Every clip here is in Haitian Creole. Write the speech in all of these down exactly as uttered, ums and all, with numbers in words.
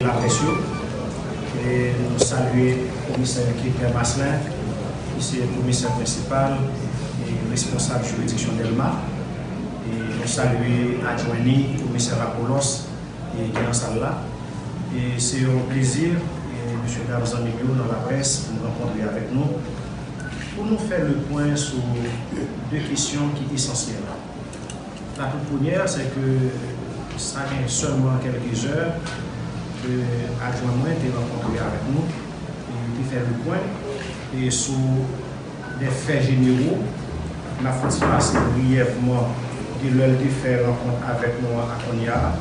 laprès yo. E nou salye komisè Keter Maslin, ki se komisè prensipal e responsab jiridiksyon Dèlma. E nou salye adjwen ni, komisè Rapolos, e ki nan sal la. E se yon plezi, e mesye dam, zanmi m yo nan laprès, pou n rankontre avèk nou, pou nou fè le pwen sou de kesyon ki esansyèl. La toute première, c'est que sa gen sèlman kèlke zè ke adjwen mwen te rankontre avèk nou, e te fè le pwen e sou de fè jenero. N ap fè ti pase briyèvman de lè l te fè rankont avèk nou an a kounye a.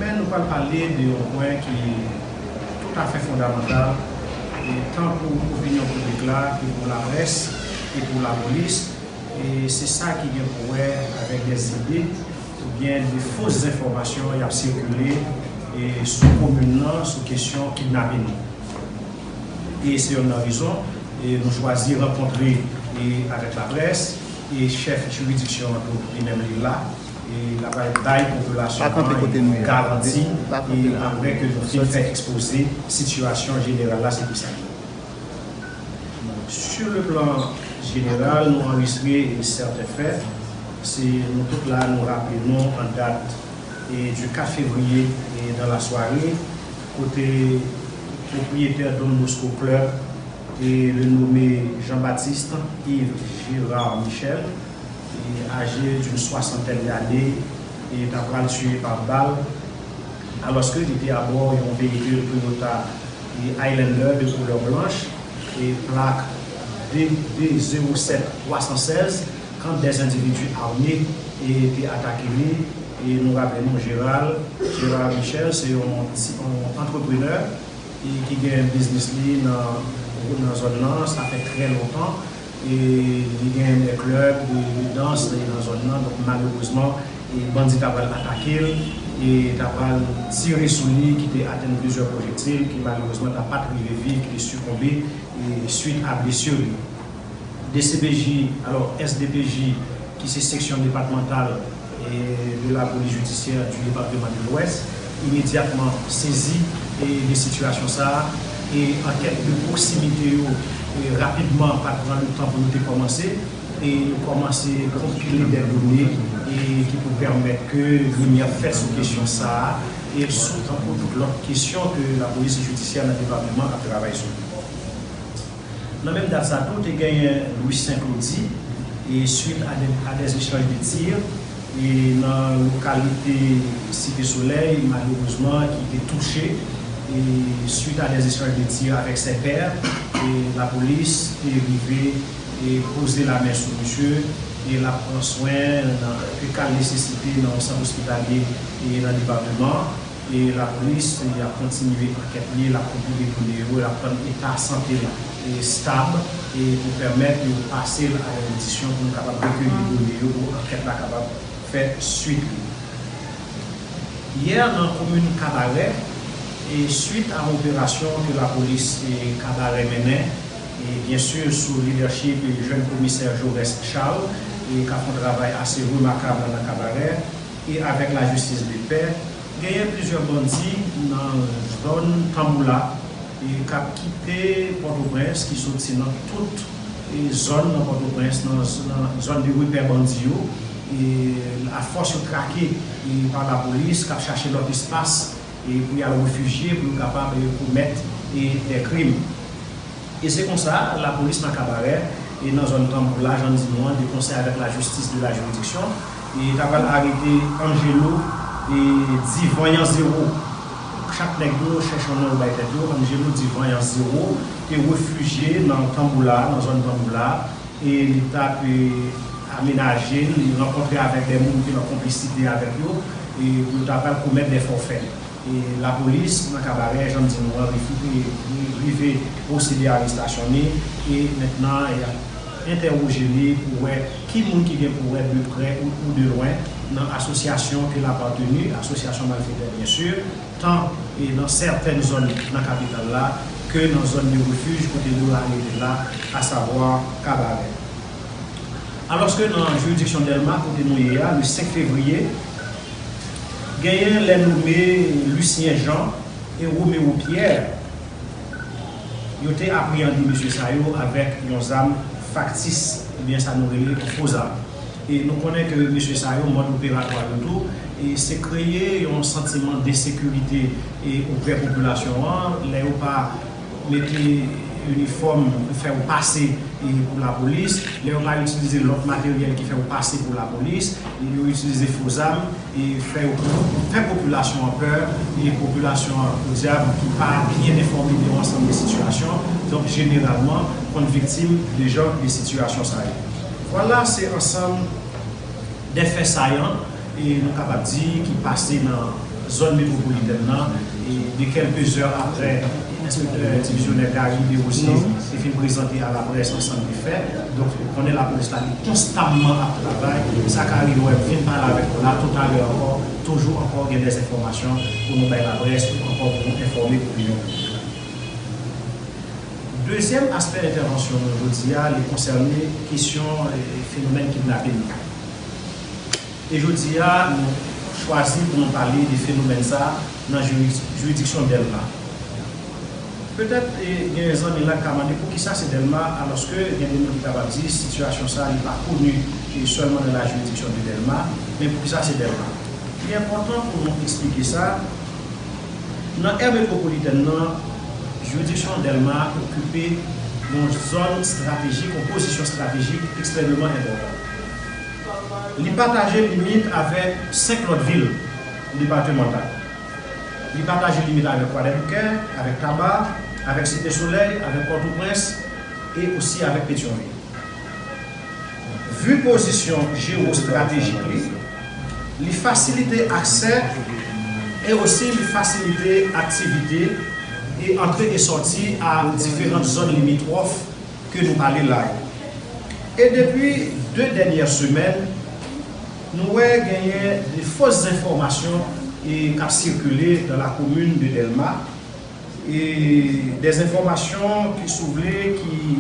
Men nou pral pale de yon pwen ki toutafè fondamantal, e tan pou opinyon piblik la, ke pou laprès, e pou lapolis. E se sa ki gen pou wè avèk de zide oubyen de fo enfòmasyon y ap sikile e sou komin nan, sou kesyon kidnapin nan. E se youn nan rezon e nou chwazi rankontre e avèk laprès e chèf jiridiksyon an tou, li menm li la. E l ap bay popilasyon an yon garanti e apre ke nou fin fè ekspoze sitiyasyon jeneral la, se ki sa l ye. Sur le plan général, nou anrejistre sèten fè. Se nou tout la, nou raple nou an dat e du quatre février e dans la soirée, kote pwopriyetè Don Bosco Club e le nommé Jean-Baptiste Yves Gérard Michel, e âgé d'une soixantaine d'années, e ta pral tiye pa bal alòske li te abò yon veyikil Toyota e Highlander de koulè blanch e plak D D zéro sept trois cent seize, quand des individus armés e te atake li. E nou raple nou, Gérald, Gérard Michel, se yon ti, yon antreprenè e ki gen biznis li nan, nan zòn nan, sa fè trè lontan. E li gen de klèb de, de dans nan zòn nan. Donk, malerezman, e bandi ta pral atake l, e ta pral tire sou li, ki te atenn plizyè pwojektil, ki malerezman ta pa t rive viv, ki te sikonbe e swit a blesi li. D C P J, alò, S D P J, ki se seksyon depatmantal e de la police judiciaire du département de l'Ouest, imedyatman sezi e de sitiyasyon sa a, e ankèt de pwoksimite yo e rapidman pa t pran le tan pou yo te kòmanse, e yo kòmanse konpile de done e ki pou pèmèt ke limyè fèt sou kesyon sa a e sou tankou tout lòt kesyon ke lapolis jidisyè nan depatman ap travay sou li. Nan menm dat sa tou, te genyen Louis Saint Claudy, e swit a de, a des échanges de tir, e nan lokalite Site Solèy, malerezman, ki te touche, e swit a des échanges de tir avec ses pairs, e lapolis te rive e poze lamen sou misye, e l ap pran swen nan ke ka l nesesite nan yon sant ospitalye e nan depatman. E lapolis, e, ap kontinye ankèt li, l ap konpile done yo, l ap tann eta sante l, e, stab, e pou pèmèt yo pase l a yon odisyon pou nou kapab rekeyi done yo pou ankèt la kapab fè swit li. Yè, nan komin Kabarè, e swit a operasyon ke lapolis, e, Kabarè mennen, e byen si sou lidèchip, e, jèn komisè Jaurès Charles, e k ap fè yon travay ase remakab nan Kabarè, e avèk lajistis de pè, genyen plizyè bandi nan zòn Tanboula, e k ap kite Pòtoprens, ki soti nan tout, e, zòn nan Pòtoprens, nan, nan zòn de repè bandi yo, e afòs yo trake, e pa lapolis, k ap chache lòt espas, e pou y al refijye, pou yo kapab, e, komèt, e, de krim. E se konsa, lapolis nan Kabarè, e nan zòn Tanboula, jan m di nou an, de konsè avèk lajistis de la jiridiksyon, e ta pral arete Angelo, e, Divan Yan Zewo. Chak nèg yo chèche yon non yo bay tèt yo, Angelo Divan Yan Zewo, te refijye nan Tanboula, nan zòn Tanboula, e li t ap, e, amenaje l, li rankontre avèk de moun ki nan konplisite avèk yo, e pou yo ta pral komèt de fòfè. E lapolis nan Kabarè, jan m di nou an, rive posede arestasyon li, e mentnan, y ap entèwoje li pou wè ki moun ki gen pou wè de prè ou, ou de lwen nan asosyasyon ke l apateni, asosyasyon malfetè, byen si, tan e nan sètèn zòn nan kapital la, ke nan zòn de refij kote yo arete la, asavwa Kabarè. Alòske nan jiridiksyon Dèlma, kote nou ye a, le senk fevriye, genyen lè nome Lucien Jean, e Romeo Pierre, yo te apreyande mesye sa yo avèk yon zam faktis, oubyen sa nou rele yon fo zam. E nou konnen ke mesye sa yo, mòd operatwa yo tou, e se kreye yon santiman de sekirite e oprè popilasyon an, lè yo pa mete inifòm, fè yo pase e pou lapolis, lè yo pa itilize lòt materyèl ki fè yo pase pou lapolis, e yo itilize fo zam, e fè yo, fè popilasyon an pè, e popilasyon an, podyab, ki pa byen enfòme de yon ansanm de sitiyasyon, donk, jeneralman, konn viktim de jan de sitiyasyon sa yo. Vwala, se ansanm de fè sayan, e nou kapab di, ki pase nan zòn metwopolitèn nan, e de kèlke zè aprè enspektè divizyonè Gary Desrosiers te fin prezante a laprès ansanm de fè. Donk, ou konnen lapolis la, li konstamman ap travay. Sa k arive w vin pale avèk nou la toutalè ankò, toujou ankò gen dè enfòmasyon pou nou bay laprès, ankò pou nou enfòme opinyon piblik la. Dezyèm aspè entèvansyon nou jodi a, li konsène kesyon, e, fenomèn kidnapin nan. E jodi a, nou chwazi pou nou pale de fenomèn sa a nan jiri-, jiridiksyon Dèlma. Petèt, e, gen zanmi la k ka mande poukisa se Dèlma, alòske gen de moun ki kapab di sitiyasyon sa a, li pa koni, e, sèlman nan la jiridiksyon de Dèlma, men poukisa se Dèlma? Li enpòtan pou nou eksplike sa. Nan è metwopolitèn nan, jiridiksyon Dèlma okipe yon zòn estratejik, yon pozisyon estratejik ekstrèmeman enpòtan. Li pataje limit avèk senk lòt vil depatmantay. Li pataje limit avèk Kwadèboukè, avèk Taba, avèk Site Solèy, avèk Pòtoprens e osi avèk Petyonvil. Vi pozisyon jewostratejik li, li fasilite aksè e osi li fasilite aktivite e antre e sòti a diferan zòn limitwòf ke nou pale la yo. E depi de dènyè semèn, nou wè genyen de fos enfòmasyon e k ap sikile dans la commune de Dèlma, e dè enfòmasyon ki, si w vle, ki,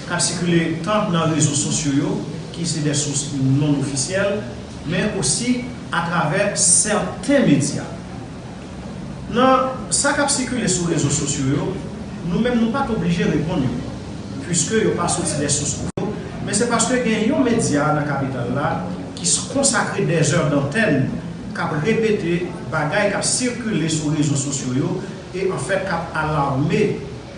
k ap sikile tan nan rezo sosyo yo, ki se dè sous non ofisyèl, men osi atravè sèten medya. Nan sa k ap sikile sou rezo sosyo yo, nou menm nou pa t oblije reponn yo, piske yo pa soti dè sous pou yo, men se paske gen yon medya nan kapital la ki s-, konsakre dè zè dantèn k ap repete bagay k ap sikile sou rezo sosyo yo e, anfèt, k ap alame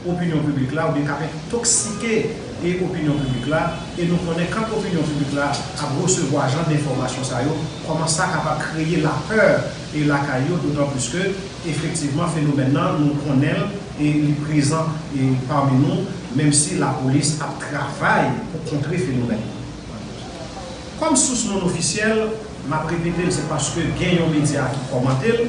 opinyon piblik la oubyen k ap entoksike e opinyon piblik la, e nou konnen kan opinyon piblik la ap resevwa jan de enfòmasyon sa yo, kòman sa kapab kreye lapè e lakay yo, dotan plis ke, efektivman, fenomèn nan, nou konnen l e li prezan e pami nou, menm si lapolis ap travay pou kontre fenomèn nan. Kòm sous non ofisyèl, m ap repete l, se paske gen yon medya ki kòmante l,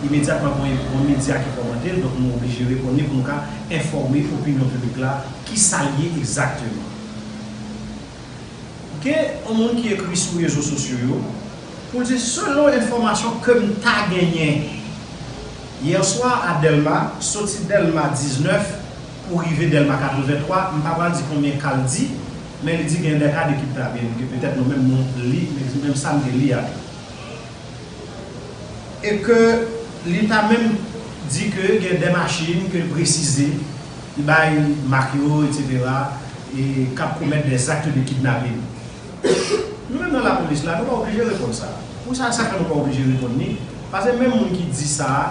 imedyatman gen yon medya ki kòmante l, donk nou oblije reponn li pou nou ka enfòme opinyon piblik la ki sa l ye egzakteman. Gen yon moun ki ekri sou rezo sosyo yo pou l di, selon enfòmasyon ke m ta genyen, yèswa a Dèlma, soti Dèlma diznèf pou rive Dèlma katrevenntwa, m pa pral di konbyen ka l di, men li di gen de ka de kidnapin ke petèt nou menm nou li, men menm sa m te li a tou. E ke li ta menm di ke gen de machin ke l presize, li bay mak yo, etsetera, e k ap komèt dè zakt de kidnapin. Nou menm nan lapolis la, nou pa oblije reponn sa. Pou sa, sa fè nou pa oblije reponn li? Paske menm moun ki di sa a,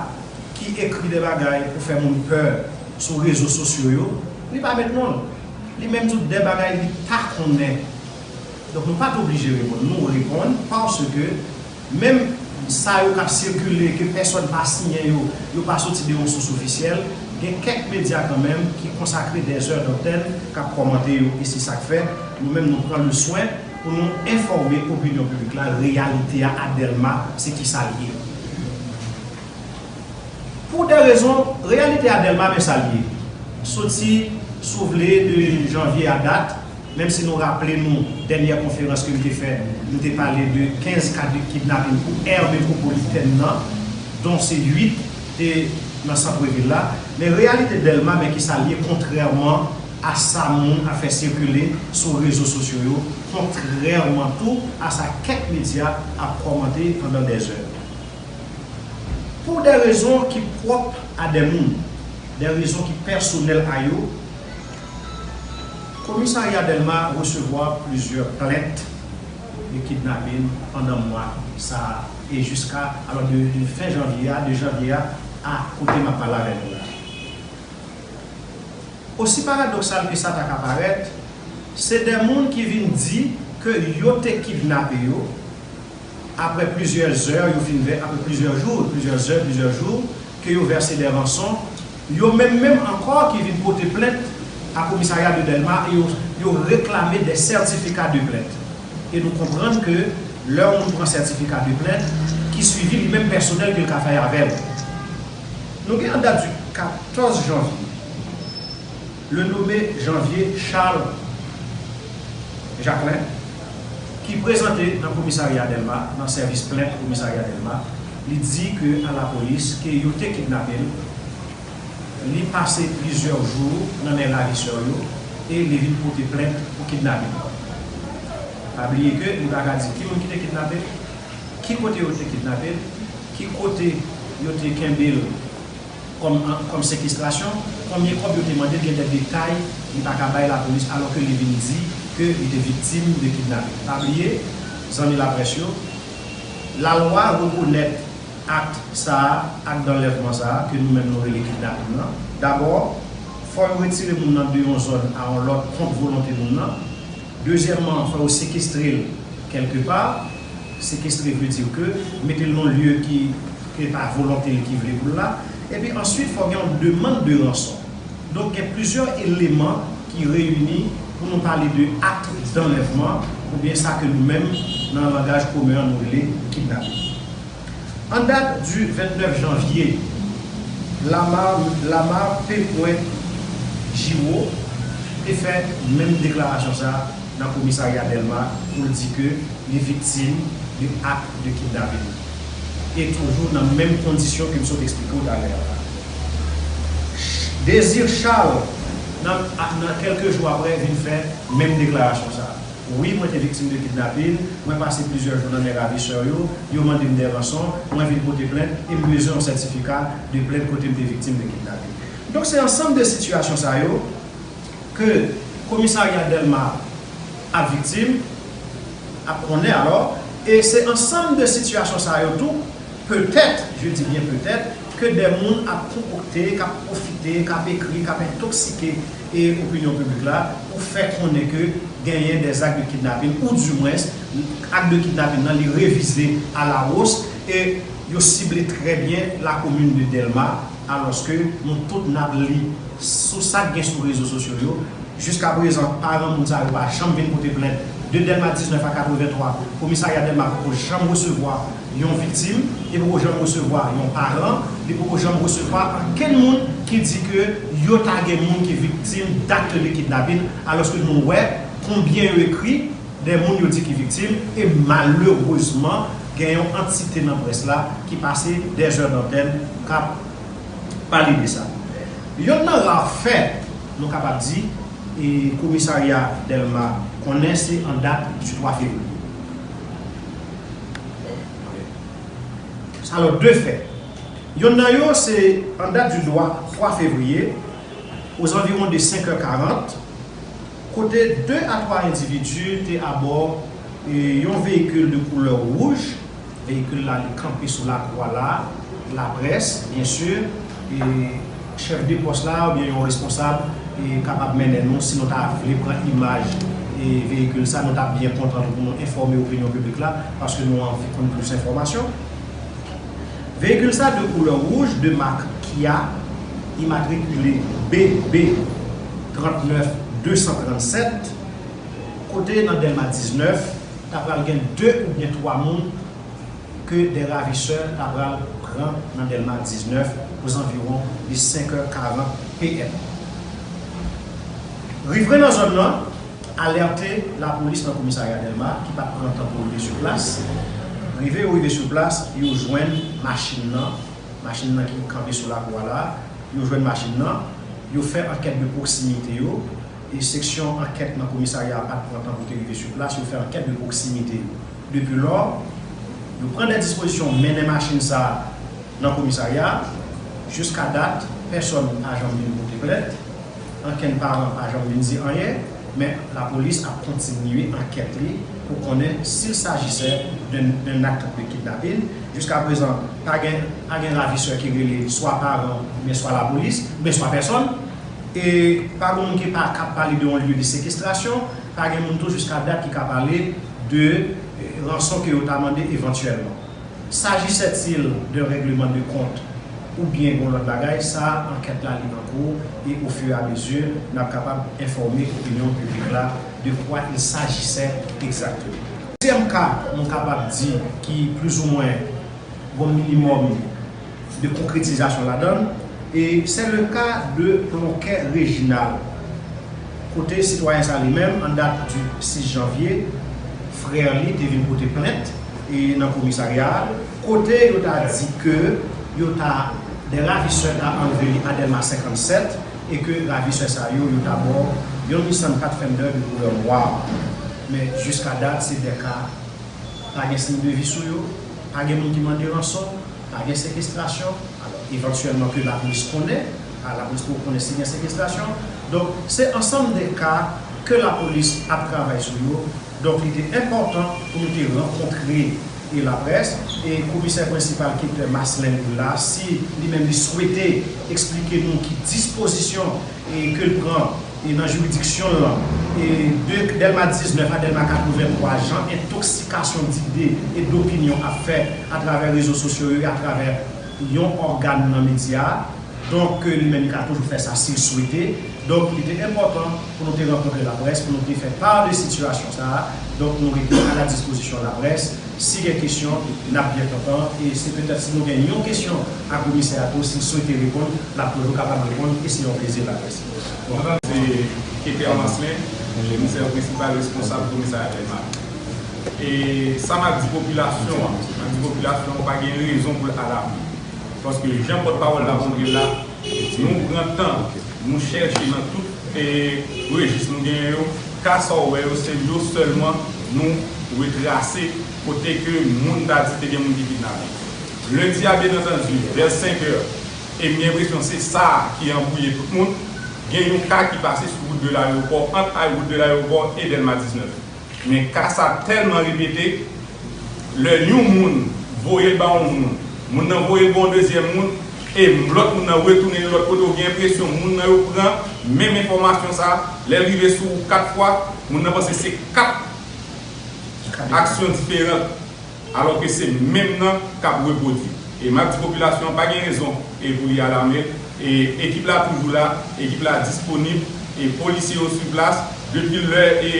ki ekri de bagay pou fè moun pè sou rezo sosyo yo, li pa met non l. Li menm di w de bagay li pa konnen. Donk, nou pa t oblije reponn. Nou reponn paske menm sa yo k ap sikile, ke pèsòn pa siyen yo, yo pa soti de yon sous ofisyèl, gen kèk medya kanmenm ki konsakre dè zè dantèn k ap kòmante yo, e se sa k fè nou menm nou pran le swen pou nou enfòme opinyon piblik la, reyalite a a Dèlma, se kisa l ye. Pou de rezon, reyalite a Dèlma, men sa l ye. Soti, si w vle, de janvye a dat, menm si nou raple nou dènyè konferans ke m te fè, m te pale de kenz ka de kidnapin pou è metwopolitèn nan, don se uit te nan sant vil la. Men reyalite Dèlma, men kisa l ye, kontrèman a sa moun ap fè sikile sou rezo sosyo yo, kontrèman tou a sa kèk medya ap kòmante pandan dè zè. Pou de rezon ki pwòp a de moun, de rezon ki pèsonèl a yo, Komisarya Dèlma resevwa plizyè plent de kidnapin pandan mwa sa a e jiska, alò, de, de fen janvye a, de janvye a, a kote m ap pale avè nou la. Osi paradoksal ke sa ta ka parèt, se de moun ki vin di ke yo te kidnape yo, apre plizyè zè, yo fin vè, apre plizyè jou, plizyè zè, plizyè jou, ke yo vèse de ranson, yo menm menm ankò ki vin pote plent a komisarya de Dèlma e yo, yo reklame de sètifika de plent. E nou konprann ke lè yon moun pran sètifika de plent, ki swivi li menm pèsonèl ke l ka fè avè l. Nou gen an dat di katòz janvye, le nome Janvier Charles Jacquelin, ki prezante nan komisarya Dèlma, nan sèvis plent komisarya Dèlma, li di ke a lapolis ke yo te kidnape l, li pase plizyè jou nan men ravisè yo e li vin pote plent pou kidnapin. Pa bliye ke li pa ka di ki moun ki te kidnape l, ki kote yo te kidnape l, ki kote yo te kenbe l kòm, kòm sekestrasyon, konbyen kòb yo te mande l, gen de detay li pa ka bay lapolis, alò ke li vin di ke li te viktim de kidnapin. Pa bliye, zanmi laprès yo, lalwa rekonèt ak sa a, ak danlèvman sa a, ke nou menm nou rele kidnapin nan. Dabò, fò yo retire moun nan de yon zòn a yon lòt kont volonte moun nan. Dezyèmman, fò yo sekestre l kèlke pa. Sekestre vle di ke mete l nan lye ki, ke pa volonte l ki vle pou l la. Epi answit, fò gen yon demann de ranson. Donk, gen plizyè eleman ki reyini pou nou pale de ak danlèvman, oubyen sa ke nou menm, nan langaj komen an, nou rele kidnapin. An dat di vennèf janvye, Lamar, Lamar P. Giraud te fè menm deklarasyon sa a nan komisarya Dèlma pou l di ke li viktim de ak de kidnapin. E toujou nan menm kondisyon ke m sot eksplike w talè a la. Désir Charles, nan, nan kèlke jou apre, vin fè menm deklarasyon sa a. Wi, mwen te viktim de kidnapin, mwen pase plizyè jou nan men ravisè yo, yo mande m de ranson, mwen vin pote plent e m bezwen yon sètifika de plent kote m te viktim de kidnapin. Donk, se ansanm de sitiyasyon sa yo ke komisarya Dèlma ap viktim, ap konnen alò, e se ansanm de sitiyasyon sa yo tou, petèt, je dis bien petèt, ke de moun ap konkokte, k ap pwofite, k ap ekri, k ap entoksike e opinyon piblik la pou fè konnen ke genyen de zak de kidnapin, oudimwens, ak de kidnapin nan li revize a la wos e yo sible trè byen lakomin de Dèlma, alòske nou tout n ap li sou sa k gen sou rezo sosyo yo. Jiskaprezan, paran moun sa yo pa janm vin pote plent de Dèlma diznèf a katrevenntwa. Komisarya Dèlma poko janm resevwa yon viktim, li poko janm resevwa yon paran, li poko janm resevwa ankenn moun ki di ke yo ta gen moun ki viktim d'akt de kidnapin, alòske nou wè konbyen yo ekri de moun yo di ki viktim, e malerezman, gen yon antite nan près la ki pase dèzè dantèn k ap pale de sa. Yonn nan ra fè, nou kapab di, e komisarya Dèlma konnen se an dat di twa fevriye. Alò, de fè. Yonn nan yo se an dat di twa fevriye, aux environs de senk è karant, kote de a twa endividi te abò, e, yon veyikil de koulè wouj. Veyikil la, li kanpe sou lakou a la, laprès, byen si, e chèf de pòs la oubyen yon responsab, e, kapab mennen nou, si nou ta vle pran imaj, e, veyikil sa, nou t ap byen kontan tou pou nou enfòme opinyon piblik la, paske nou anvi konn plis enfòmasyon. Veyikil sa de koulè wouj, de mak Kia, imatrikile B B trannèf de san trannsèt, kote nan Dèlma diznèf, ta pral gen de oubyen twa moun ke de ravisè ta pral pran nan Dèlma diznèf, aux environs de senk è karant P M. Rive nan zòn nan, alète lapolis nan komisarya Dèlma, ki pa t pran tan pou rive sou plas. Rive, yo rive sou plas, yo jwenn machin nan, machin nan ki kanpe sou lakou a la, yo jwenn machin nan, yo fè ankèt de pwoksimite yo, e seksyon ankèt nan komisarya a pa t pran tan pou te rive sou plas, yo fè ankèt de pwoksimite yo. Depi lò, yo pran de dispozisyon, mennen machin sa a Nan komisarya a, jiska dat, pèsòn pa janm vin pote plent, ankenn paran pa janm vin di anyen, men lapolis ap kontinye ankèt li pou konnen s'il s'agissait d'un d'un acte de kidnapping. Jiska prezan, pa gen, pa gen ravisè ki rele swa paran, oubyen swa lapolis, oubyen swa pèsòn. E pa gen moun ki pa ka pale de yon lye de sekestrasyon, pa gen moun tou jiska dat ki ka pale de eh, ranson ke yo ta mande evantyèlman. S'agissait-il d'un règlement de compte oubyen yon lòt bagay, sa ankèt la li an kou e au fur et à mesure n ap kapab enfòme opinyon piblik la de quoi il s'agissait exactement. Dezyèm ka nou kapab di ki plizoumwen gon minimòm de konkretizasyon ladan l, e c'est le cas de Plonquet Réginald. Kote sitwayen sa li menm, an dat du sis janvye, frè li te vin pote plent e nan komisarya a, kote yo ta di ke yo ta, des ravisseurs ta anlve li a Dèlma senkannsèt e ke ravisè sa yo, yo ta ba w yon Nissan Pathfinder de koulè nwa. Men jiska dat, se de ka pa gen siy de vi sou yo, pa gen moun ki mande ranson, pa gen sekestrasyon. Alò, evantyèlman ke lapolis konnen, a, lapolis poko konnen si gen sekestrasyon. Donk, se ansanm de ka ke lapolis ap travay sou yo. Donk, li te enpòtan pou nou te rankontre e laprès, e komisè prensipal Keter Marcelin ki la, si li menm li swete eksplike nou ki dispozisyon e ke l pran e nan jiridiksyon l lan, e de Dèlma diznèf a Dèlma katrevenntwa, jan entoksikasyon dide e dopinyon ap fèt atravè rezo sosyo yo e atravè yon ògàn nan medya a. Donk, ke li menm li ka toujou fè sa si l swete. Donk, li te enpòtan pou nou te rankontre laprès, pou nou te fè pa de sitiyasyon sa a. Donk, nou rete a la dispozisyon laprès. Si gen kesyon, n ap byen kontan. E se petèt si nou gen yon kesyon a komisè a tou, si l swete reponn, l ap toujou kapab reponn, e se yon plezi l ap resi. Bon. Se Keter Marcelin, komisè prensipal responsab komisarya Dèlma. E sa m ap di popilasyon an, m ap di popilasyon an pa gen rezon pou l alarme. Paske jan pòtpawòl la montre l la, nou pran tan, nou chèche nan tout e rejis nou genyen yo, ka sa w wè yo, se yo sèlman nou retrase kote ke moun ta di te gen moun ki kidnape. Lendi a, byen antandi, vè senk è, e m gen enpresyon se sa ki anbwouye tout moun, gen yon ka ki pase sou wout de Layewopò, ant ay wout de Layewopò e Dèlma diznèf. Men ka sa tèlman repete, lè yon moun voye l ba yon moun, moun nan voye l ba yon dezyèm moun, e lòt moun nan retounen li lòt kote, ou gen enpresyon moun nan yo pran menm enfòmasyon sa a, lè l rive sou ou kat fwa, moun nan panse se kat aksyon diferan, alò ke se menm nan k ap repwodui. E m ap di popilasyon an pa gen rezon e pou li alarme. E ekip la toujou la, ekip la disponib, e polisye yo sou plas. Depi lè e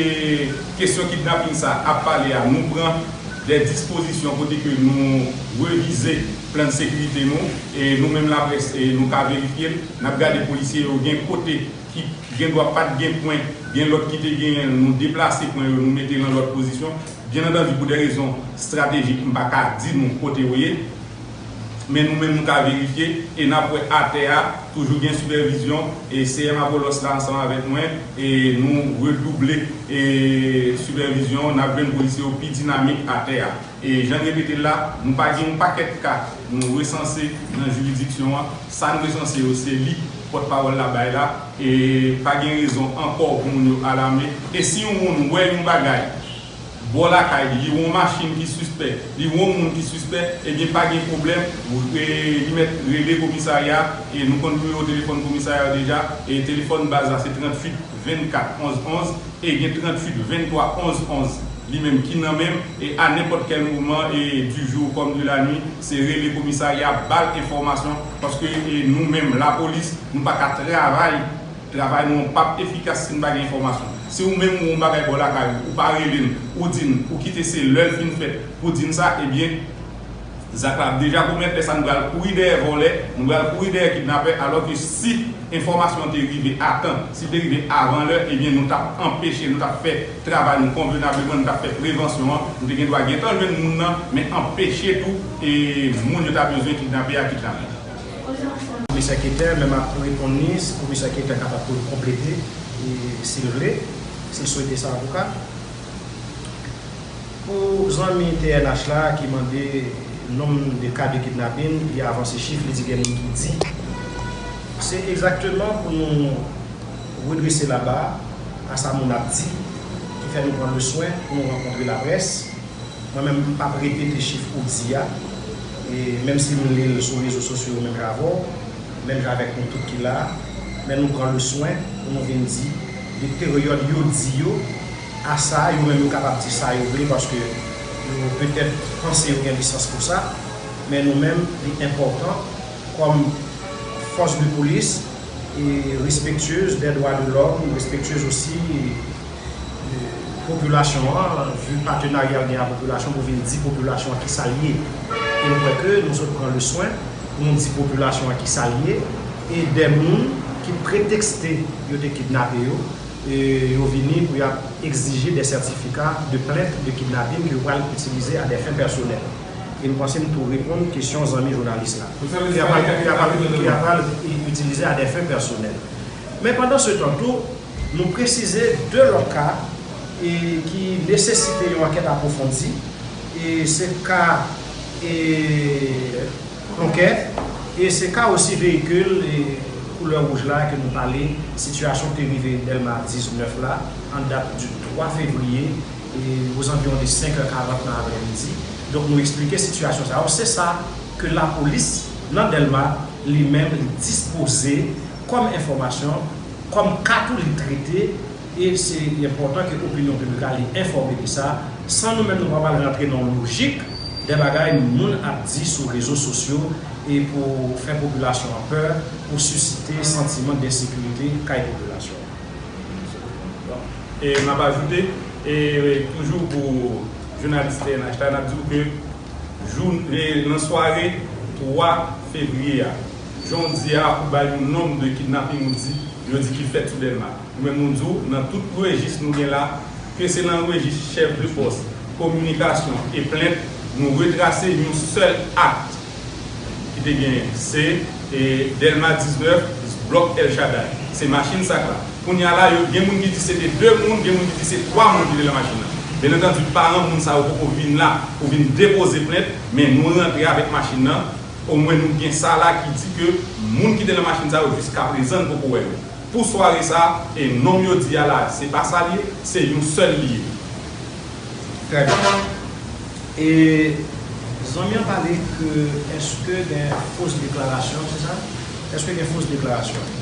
kesyon kidnaping sa ap pale a, nou pran de dispozisyon kote ke nou revize plan de sekirite nou, e nou menm laprès, e nou ka verifye l, n ap gade polisye yo gen kote ki gen dwa pa t gen pwen, gen lòt ki te genyen l, nou deplase pwen yo, nou mete l nan lòt pozisyon. Byen antandi, pou de rezon estratejik, m pa ka di nou kote yo ye. Men nou menm, nou ka verifye, e n ap wè atè a, toujou gen sipèvizyon, e C M Apollos la ansanm avèk mwen, e nou redouble e sipèvizyon, n ap jwenn polisye yo pi dinamik atè a. E jan n repete l la, nou pa gen yon pakèt ka nou resanse nan jiridiksyon an. Sa n resanse yo, se li pòtpawòl la bay la. E pa gen rezon ankò pou moun yo alarme. E si yon moun wè yon bagay bò lakay li, li wè yon machin ki sispè, li wè yon moun ki sispè, ebyen pa gen pwoblèm, e li mèt rele komisarya, e nou konn nimewo telefòn komisarya yo deja, e telefòn baz la se tranntuit vennkat onz onz, e gen tranntuit venntwa onz onz li menm ki nan men m, e a nenpòt kèl moman e du jour comme de la nuit, se rele komisarya, ba l enfòmasyon, paske e nou menm, lapolis, nou pa ka travay, travay nou an p ap efikas si n pa gen enfòmasyon. Si ou menm ou wè yon bagay bò lakay ou, ou pa rele n, ou di n, ou kite se lè l fin fèt pou di n sa, ebyen, zak la ap deja komèt, lè sa nou pral kouri dèyè vòlè, nou pral kouri dèyè kidnapè, alò ke si enfòmasyon an te rive a tan, si l te rive avan lè, ebyen, nou t ap anpeche, nou t ap fè travay nou konvenableman, nou t ap fè prevansyon an, nou te gen dwa gentan jwenn moun nan, men anpeche tou, e moun yo ta bezwen kidnape a kidnape. Komisè Keter, men m ap reponn li, si komisè Keter kapab pou l konplete, e, si l vle, si l swete sa, antouka. Pou zanmi T N H la ki mande Nonm de ka de kidnapin, li avanse chif, li di gen moun ki di. Se egzakteman pou nou redrese laba a sa moun ap di, ki fè nou pran le swen pou nou rankontre laprès. Mwen menm, m p ap repete chif ou di a, e menm si m li l sou rezo sosyo yo menm jan avè w, menm jan avèk nou tout ki la a, men nou pran le swen pou nou vin di de peryòd yo di yo, a sa, yo menm yo kapab di sa yo vle, paske yo petèt panse yo gen lisans pou sa, men nou menm, li enpòtan kòm fòs de polis e respektyez dè dwa de lòm, respektyez osi popilasyon an, vi patenarya l gen a popilasyon, pou vin di popilasyon an kisa l ye. E m kwè ke nou sot pran le swen pou nou di popilasyon an kisa l ye, e dè moun ki pretekste yo te kidnape yo, e yo vini pou y ap egzije dè sètifika de plent de kidnapin ke yo pral itilize a dè fen pèsonèl. E m panse m tou reponn kesyon zanmi jounalis la. Ki a pral, ki a pral, ki a pral itilize a dè fen pèsonèl. Men pandan se tan tou, nou presize de lòt ka e ki nesesite yon ankèt apwofondi. E se ka e Klonkè, e se ka osi veyikil e koulè wouj la ke nou pale, sitiyasyon ki te rive Dèlma diznèf la, an dat di twa fevriye, e ozanviwon de senk è karant nan aprèmidi. Donk, nou eksplike sitiyasyon sa yo. Se sa ke lapolis nan Dèlma, li menm, li dispoze kòm enfòmasyon, kòm ka tou li trete, e se enpòtan ke opinyon piblik la li enfòme de sa, san nou menm nou pa pral rantre nan yon lojik de bagay moun ap di sou rezo sosyo e pou fè popilasyon an pè, pou sisite santiman d ensekirite kay popilasyon an. E m ap ajoute, e toujou pou jounalis T N H la, n ap di w ke jou, e nan sware twa fevriye a, jan w di a, ou bay yon nonb de kidnaping, ou di, yo di ki fèt sou Dèlma. Nou menm nou di w, nan tout rejis nou gen la, ke se nan rejis chèf de pòs, kominikasyon e plent, nou retrase yon sèl akt ki te genyen. Se, e, Dèlma diznèf, blòk El Shaddai. Se machin sak la. Kounye a la, yo, gen moun ki di se te de moun, gen moun ki di se twa moun ki te nan machin nan. Byen antandi, paran moun sa yo poko vin la pou vin depoze plent, men nou rantre avèk machin nan. Omwen nou gen sa la ki di ke moun ki te nan machin sa yo jiskaprezan n poko wè yo. Pou sware sa, e nonm yo di a la, se pa sa l ye, se yon sèl li ye. Trè byen. E zanmi an pale ke èske gen fos deklarasyon, se sa? Èske gen fos deklarasyon?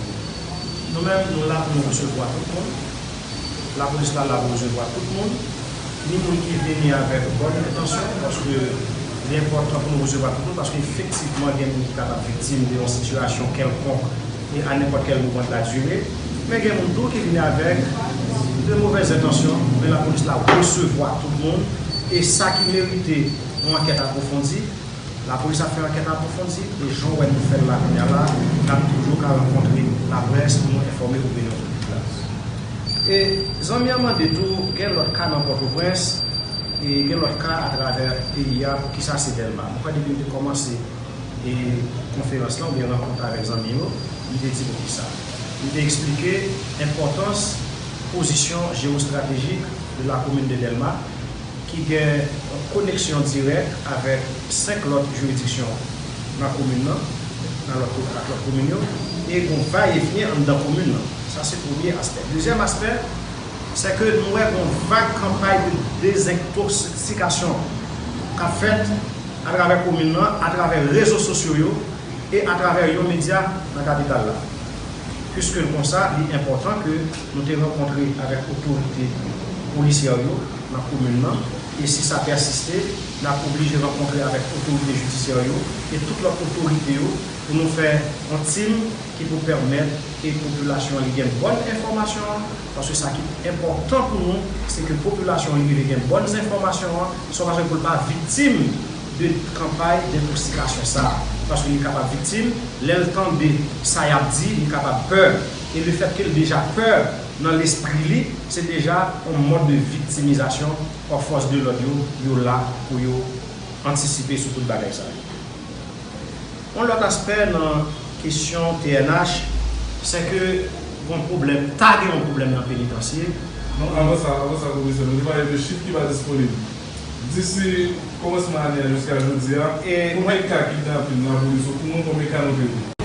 Nou menm, nou la pou nou resevwa tout moun. Lapolis la la pou resevwa tout moun, ni moun ki vini avèk bòn entansyon, paske li enpòtan pou nou resevwa tout moun, paske efektivman gen moun ki kapab viktim de yon sitiyasyon kèlkonk e a nenpòt kèl moman de la dire. Men gen moun tou ki vini avèk de movèz entansyon, men lapolis la resevwa tout moun, e sa ki merite yon ankèt apwofondi, lapolis ap fè ankèt apwofondi, e jan w wè nou fè l la kounye a la, n ap toujou ka rankontre laprès pou nou enfòme opinyon piblik la. E zanmi an mande tou, gen lòt ka nan Pòtoprens, e gen lòt ka atravè peyi a, poukisa se Dèlma? Mwen kwè depi m te kòmanse e konferans lan oubyen rankont avèk zanmi yo, m te di poukisa. M te eksplike enpòtans pozisyon jewestratejik de la komin de Dèlma, ki gen yon koneksyon dirèk avèk senk lòt jiridiksyon nan komin nan, nan lòt, ak lòt komin yo, e gon vayevyen anndan komin nan. Sa se premye aspè. Dezyèm aspè, se ke nou wè gon vag kanpay de dezentoksikasyon k ap fèt atravè komin nan, atravè rezo sosyo yo e atravè yon medya nan kapital la. Piske l konsa, li enpòtan ke nou te rankontre avèk otorite polisyè yo nan komin nan, e si sa pèsiste, n ap oblije rankontre avèk otorite jidisyè yo e tout lòt otorite yo pou nou fè yon tim ki pou pèmèt ke popilasyon an li gen bòn enfòmasyon an, paske sa ki enpòtan pou nou, se ke popilasyon an li rive gen bòn enfòmasyon an, sa paske pou l pa viktim de kanpay dentoksikasyon sa a. Paske li kapab viktim, lè l tande sa y ap di, li kapab pè. E lefètke l deja pè nan lespri li, se deja yon mòd de viktimizasyon pa fòs de lòd yo, yo la pou yo antisipe sou tout bagay sa yo. Yon lòt aspè nan kesyon T N H, se ke gon pwoblèm, ta gen yon pwoblèm nan penitansye. Non, avan sa, avan sa, Pwofesè, nou te pale de chif ki pa disponib. Disi kòmansman ane a jiska jodi a, E konbyen ka kidnapin lapolis, ou konn konbyen ka nou te gen?